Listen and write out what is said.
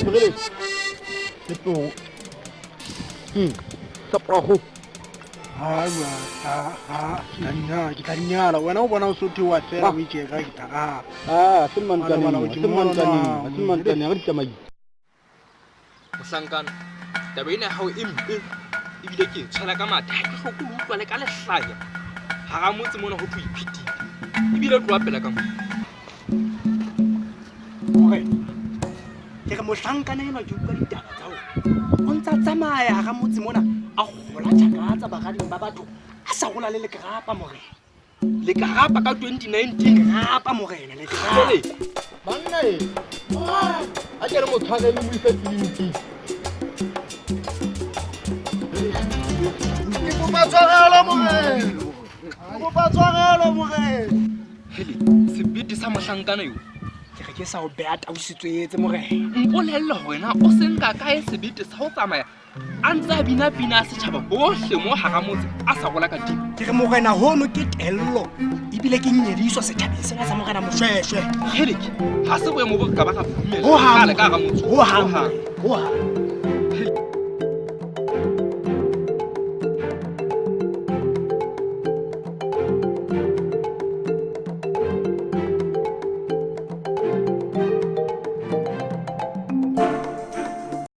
Tshwerele. Ke Sa Ai, ke tla di nyala, ke tla di nyala. Wena o bona o so theoha fela o itjeka ke tla rapa. Ah, se mantwaneng, se mantwaneng, se mantwaneng, re di tsamaise. Mohlankana, taba ena ya hao e mpe ebile ke e tshwela ka mathe. Ha ke hloke ho utlwa le ka lehlanya hara motse mona ho thwe iphetile. Ebile tloha pela ka mona. Morena, ke re mohlankana enwa ke utlwa ditaba tsa hore o ntsa tsamaya hara motse mona a kgola tjhakatsa barading ba batho a sa rola le lekrapa morena. Lekrapa ka 2019. Lekrapa morena, lekrapa. Jwale, banna e, a ke re mo tshware le mo ise tleliniking. Ke kopa tshwarelo morena. Ke kopa tshwarelo morena. Hele, sebete sa mohlankana eo. Ke re ke sa o beha tau setswetse morena. Mpolelle hore na o se nka kae sebete sa ho tsamaya a ntse a bina pina ya setjhaba hohle mo hara motse a sa rola ka teng. Ke re morena hono ke tello ebile ke nyediso setjhabeng sena sa morena Moshweshwe. Kgeleke, ha se boemo bo re ka ba ra bo dumella Ho hang, kgale ka hara motse. Ho hang, ho hang.